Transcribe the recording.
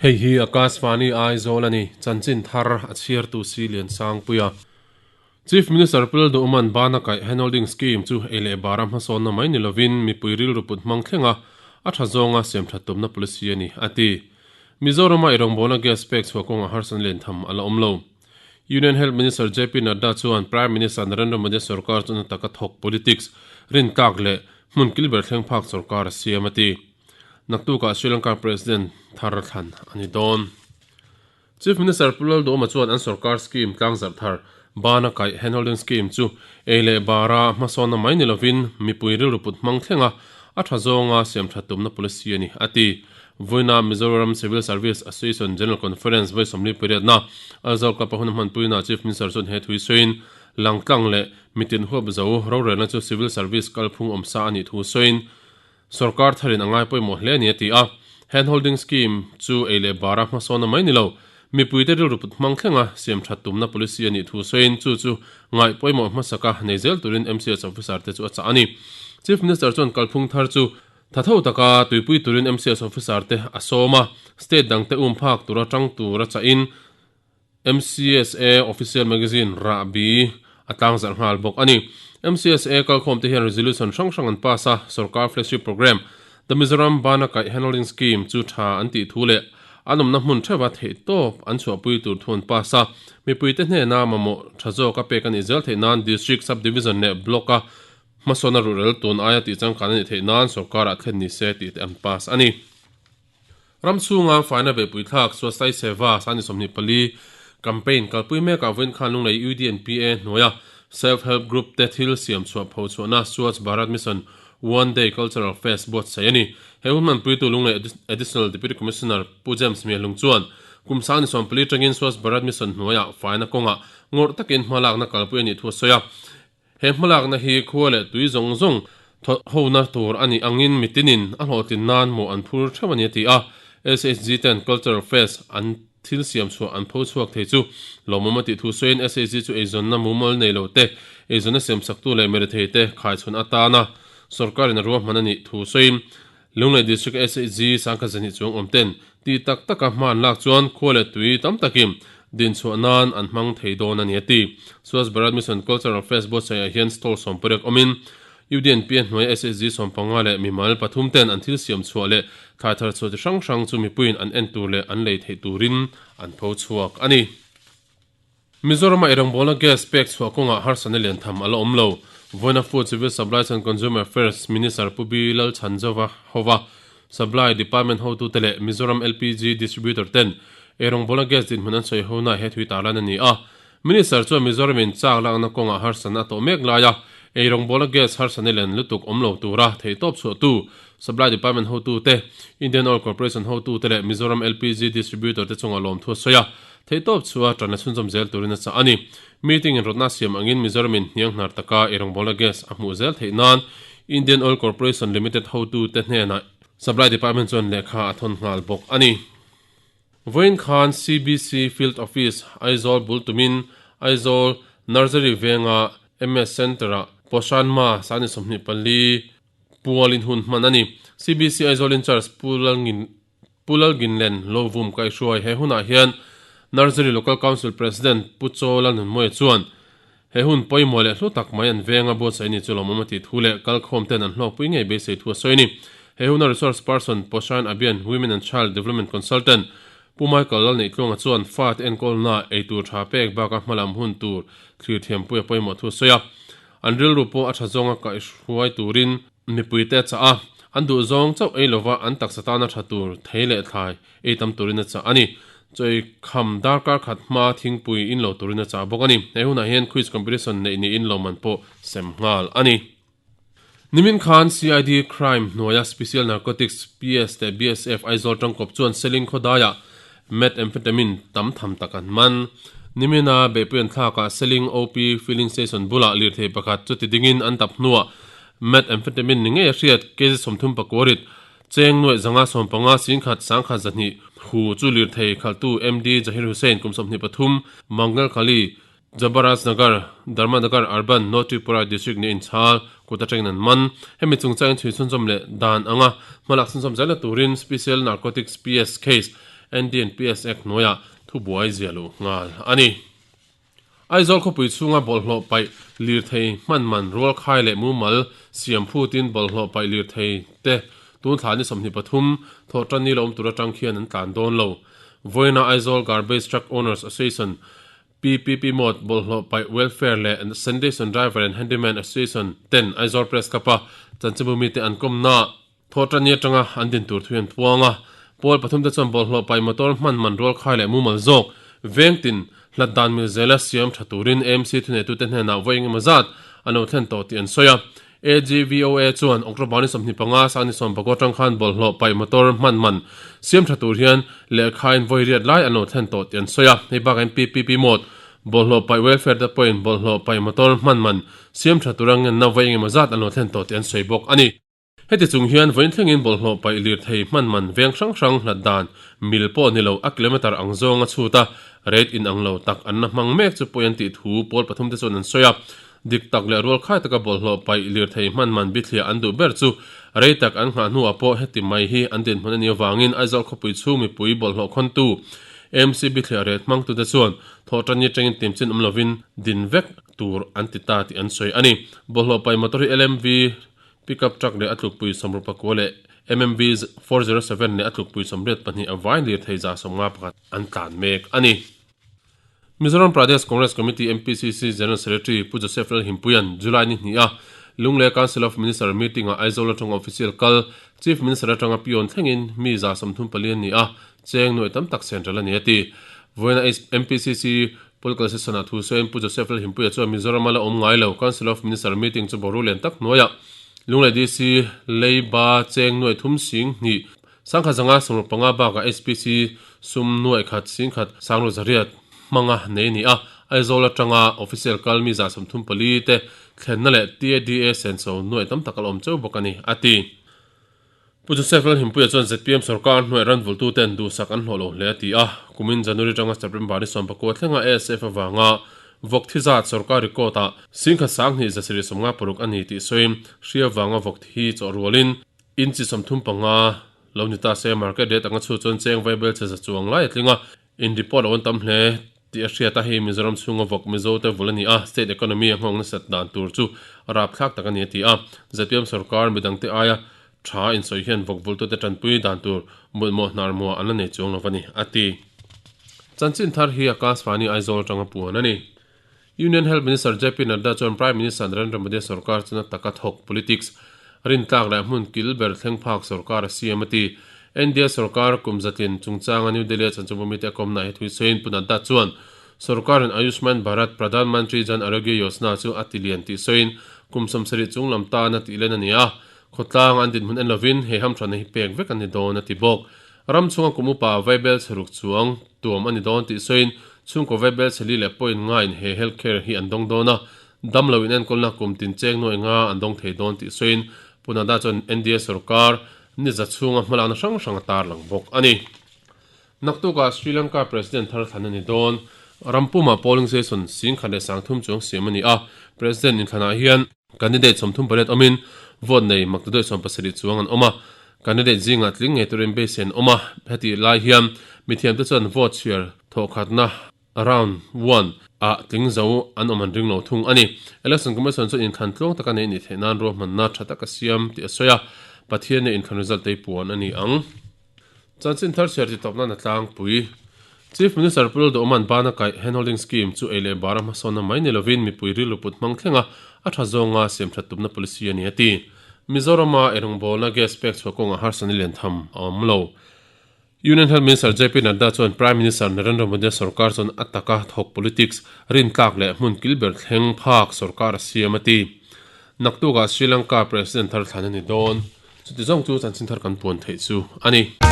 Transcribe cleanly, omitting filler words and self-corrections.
Hei hi Akashvani Aizawl a ni, chanchin thar a chhiartu si Liansangpuia. Chief Minister Pu Lalduhman bana kaih handholding scheme chu ei leh bara hmasawnna mai ni lovin mipui rilru put hmang thlenga a tha zawnga siam that tumna policy a ni, a ti. Mizorama i rawngbawlna gas pek chhuah kawngah harsatna len tham a la awm lo. Union Health Minister JP Nadda chuan Prime Minister Narendra Modi sorkar chu na taka thawk politics rintlak leh hmun kil ber thleng phak sorkar a siam, a ti. Naktukah Sri Lanka President thar thlan a ni dawn. Chief Minister Pu Lalduhoma chuan an sorkar scheme tlangzarh thar bana kaih handholding scheme chu ei leh bara hmasawnna mai ni lovin mipui rilru put hmang thlenga a tha zawnga siam that tumna policy a ni, a ti. Vawiina Mizoram Civil Service Association General Conference vawi sawmli pariatna Aizawl Club a hun a hmanpuina Chief Minister chuan he thui sawiin langtlang leh mitin huap zo rorelna chu Civil Service kalphung awmsa a nih thu sawiin Sorkar tharin a ngai pawimawh hle a ni a ti a. Handholding scheme chu ei leh bara hmasawnna mai ni lo, mipuite rilru put hmang thlenga siam that tumna policy a nih thu sawiin chu chu ngaih pawimawh hmasaka nei zel turin MCH officer te chu a chah a ni. Chief Minister chuan kalphung thar chu tha tho taka tuipui turin MCH officer te a sawm a, state dangte um phak tura tang tura chahin MCSA Official Magazine Rahbi a tlangzarh nghal bawk a ni. MCSA kalkhawmte hian resolution hrang hrang an pass a, sorkar flagship programme The Mizoram Bana Kaih Handholding Scheme chu tha an tih thu leh an awmna hmun theuha theihtawp an chhuahpui tur thu an pass a, mipuite hnena mamawh tha zawka pek a nih zel theih nan District, Sub-Division leh Block-a hmasawnna ruhrel tun aia tihchangkan a nih theih nan sorkarah thlen ni se tih te an pass a ni. Ram chhunga faina beihpui thlak Swasthai Seva Sani 24 campaign kalpui mekah vawiin khan Lunglei UDNPA hnuaia Self Help Group te thil siam chhuah pho chhuahna Swachh Bharat Mission One Day Cultural Fest buatsaih a ni. He hun hmanpuitu Lunglei Additional Deputy Commissioner Pu James Miahlung chuan kum Sani 14 tangin Swachh Bharat Mission hnuaiah faina kawngah ngawrh takin hmalakna kalpui a nih thu a sawi a. He hmalakna hi khua leh tui zawng zawng thawh hona tur a nih angin mitinin a hlawhtlin nan maw an phur theuh a ni a ti a. SHG ten Cultural Fest an thil siam chhuah an pho chhuak thei chu lawmawm a tih thu sawiin SHG chu eizawnna mumal nei lo te, eizawnna siamsaktu leh mirethei te khaichhawn atana sawrkarin a ruahman a nih thu sawiin Lunglei District SHG sangkhat zahnih chuang awm ten tih tak taka hma an lak chuan khua leh tui tam takin dinchhuah nan an hmang thei dawn a ni a ti. Swachh Bharat Mission Cultural Fest buatsaihah hian stall 18 awmin UDNP a hnuaia SHG 15 leh mimal pathum ten an thil siam chhuah leh thlai thar chhuah chi hrang hrang chu mipuiin an en tur leh an lei theih turin an pho chhuak a ni. Mizorama eirawngbawlna gas pek chhuah kawngah harsatna lian tham a la awm lo. Vawiina Food, Civil Supplies and Consumer Affairs Minister Pu B Lalchhanzova hova Supply Department hotute leh Mizoram LPG Distributor ten eirawngbawlna gas dinhmun an sawi hona he thui tarlan a ni a. Minister chuan Mizoramin chak lakna kawngah harsatna a tawh mek laia eirawngbawlna gas harsatna lian lutuk awm lo tura theihtawp chhuahtu Supply Department hotute, Indian Oil Corporation hotute leh Mizoram LPG Distributor te chungah lawmthu a sawi a. Theihtawp chu a ṭan a chhunzawm zel turin a chah a ni. Meeting in rawtna siam angin Mizoram in hniang hnar taka ei rawngbawlna gas a hmuh zel theih nan Indian Oil Corporation Limited hotute hnenah Supply Department chuan lehkha a thawn nghal bawk a ni. Vawiin khan CBC Field Office, Aizawl bul tumin Aizawl Nursery venga MS Centre-ah Poshan Ma Sani 24 pualin hun hman a ni. CBC Aizawl Incharge Pu Lalngin Pu Lalginlen Lovum kaihhruai he hunah hian Nursery Local Council President Pu Chaw Lalnunmawia chuan he hun pawimawh leh hlu tak mai an venga buatsaih ni chu lawmawm a tih thu leh kalkhawm ten an hlawkpui ngei beisei thu a sawi a ni. He huna Resource Person Poshan Abhiyan Women and Child Development Consultant Pu Michael Lalneihtluanga chuan fate enkawlna eitur tha pek baka hmalam hun tur thlir thiampui a pawimawh thu a sawi a. An rilru pawh a tha zawnga kaihhruai turin Mipuite a chah a, an duh zawng chauh ei lova an taksa tana tha tur thei leh thlai ei tam turin a chah a ni. Chawi kham darkar khat hma thingpui in lo turin a chah bawk a ni. He hunah hian quiz competition neih niin lawmman pawh sem nghal a ni. Nimin khan CID Crime hnuaia Special Narcotics PS leh BSF Aizawl tangkawp chuan Seling khawdaiah Methamphetamine tam tham tak an man. Nimina beihpui an thlakah Seling OP Filling Station bulah lirthei pakhat chuti dingin an dap hnuah Methamphetamine ni ngei a hriat kg 36 cheng nuaih zanga 15 singkhat sangkhat 200 hu chu lirthei khalhtu MD Jahir Hussain kum 23 Mangalkhali. Jabarajnagar, Dharmanagar Urban, North Tripura District ni inchhal kut atangin an man. Hemi chungchangin chhui chhunzawm leh dan anga hmalak chhunzawm zelna turin Special Narcotics PS Case, NDNPS Act, hnuaiah thubuai zia luh nghal a ni. Aizawl khawpui chhunga bawlhhlawh paih lirthei hman man rual khai leh mumal siam phutin bawlhhlawh paih lirthei te tun thla ni 23 thawhtan ni lo awm tur atang khian an tlan dawn lo. Vawiina Aizawl Garbage Truck Owners Association, PPP Mode, Bawlhhlawh Paih Welfare leh Sanitation Driver and Handyman Association ten Aizawl Press Club-a chanchinbu mite an kawmna Thawhtan ni atanga an din tur thu an puang a, pawl pathumte chuan bawlhhlawh paih motor hman man rual khai leh mumal zawk veng tin hlat dan mil zela siam tha turin AMC thuneitute hnenah vawi engemaw zat an lo thlen tawh tih an sawi a. AGVOA chuan October ni 25 sang ni 19 atang khan bawlhhlawh paih motor hman man siam tha tur hian lehkhain vawi riat lai an lo thlen tawh tih an sawi a. Hei bakah hian PPP mode bawlhhlawh paih welfare te pawhin bawlhhlawh paih motor hman man siam tha tura ngenna vawi engemaw zat an lo thlen tawh tih an sawi bawk a ni. Heti chung hian vawiin thlengin bawlhhlawh paih lirthei hman man veng hrang hrang hlat dan mil pawh ni lo a kilometre ang zawnga chhut a, rate inang lo tak an la hmang mek chu pawi an tih thu pawl pathum te chuan an sawi a. Dik tak leh rualkhai taka bawlhhlawh paih lirthei hman man bithliah an duh ber chu rei tak an nghah hnuah pawh heti mai hi an dinhmun a nih avangin Aizawl khawpui chhung mipui bawlhhlawh khawntu MC bithliah rate hmangtute chuan thawhtanni atangin timchin awm lovin din vek tur an ti ta tih an sawi a ni. Bawlhhlawh paih motor hi LMV Pickup truck leh a tlukpui 64 leh MMV 407 leh a tlukpui 82 a vai lirthei 151 an tlan mek a ni. Mizoram Pradesh Congress Committee, MPCC, General Secretary Pu Joseph Lalhimpuia'n July ni hnih a Lunglei Council of Minister meeting-ah Aizawl atanga official kal Chief Minister atanga peon thlengin mi 34 an ni a, cheng nuai tam tak central a ni a ti. Vawiina MPCC Political session-ah thu sawiin Pu Joseph Lalhimpuia chuan Mizoram-a la awm ngai lo Council of Minister meeting chu boru lian tak hnuaiah Lunglei DC leiba cheng nuai thum sing hnih sangkhat zanga sawmruk panga bakah HPC sum nuai khat sing khat sanglu zariat hmanga nei a ni a. Aizawl atanga official kal mi 34 te thlenna leh TADA senso nuai tam tak a la awm cheu bawk a ni, a ti. Pu Joseph Lalhimpuia chuan zpm sorkar hnuai ranvultuten duhsak an hlawh lo hle a ti a, kumin January atanga September ni 19 thlenga ASF avanga vawk thi zat sorkar record ah singkhat sanghnih zasarih 56 a ni tih sawiin hri avanga vawk thi chawh rualin inchi 35 lo ni ta se market rate anga chhut chuan cheng vaibel che za chuang lai a tling a, in report a awn tam hle tih a hriat a, hei Mizoram chhunga vawk Mizo te vul a ni a, state economy a nghawng nasat dan tur chu rapthlak tak a ni a ti a, zpm sorkar midangte aia tha insawi hian vawk vultute tanpui dan tur mutmawh hnar muah an la nei chuang lo a ni a ti. Chanchin thar hi Akashvani Aizawl atanga puan a ni. Union Health Minister JP Nadda chuan Prime Minister Narendra Modi sorkar chuna taka thawk politics rintlak leh hmun kil ber thleng phak sorkar a siam a ti. India sorkar kum zatlin chungchanga New Delhi-a chanchinbu mite a kawmna hi thui sawiin Pu Nadda chuan sorkarin Ayushman Bharat Pradhan Mantri Jan Arogya Yojana chu a ti lian tih sawiin kum 70 chung lam tan a tih len a ni a, khawtlang an dinhmun en lovin he hamthatna hi pek vek a ni dawn a ti bawk. Ram chhunga kum upa vaibel chheruk chuang tuam a ni dawn tih sawiin chhungkaw vaibel chheli leh pawhin ngain he health care hi an dawng dawn a, damlo in enkawlna kum tin cheng nuai nga an dawng thei dawn tih sawiin Pu Nadda chuan NDA sorkar ni za chhunga hmalakna hrang hrang a tarlang bawk a ni. Naktukah Sri Lanka President thar thlan a ni dawn. Rampuma polling station 1030 chuang siam a ni a, President inthlanah hian Candidate 38 awmin vote nei maktaduai 17 chuang an awm a, candidate zingah tling ngei turin beisei an awm a, hetih lai hian mithiamte chuan vote chhiar thawhkhatna round one ah tling zo an awm an ring lo thung a ni. Election Commission chuan inthlan tluang taka neih nih theih nan ruahmanna tha taka siam tih a sawi a, Pathian-a inthlan result te hi puan a ni ang. Chanchin thar chhiar ti tawpna na tlangpui. Chief Minister Pu Lalduhawma'n bana kaih handholding scheme chu ei leh bara hmasawnna mai ni lovin mipui rilru put hmang thlenga a tha zawnga siam that tumna policy a ni a ti. Mizorama eirawngbawlna gas pek chhuah kawngah harsatna lian tham a awm lo. Union Health Minister JP Nadda chuan Prime Minister Narendra Modi-a sorkar chuan a taka thawk politics rintlak leh hmun kil ber thleng phak sorkar a siam a ti. Naktukah Sri Lanka President thar thlan a ni dawn. Chuti zawng chu chanchin thar kan puan theih chu a ni.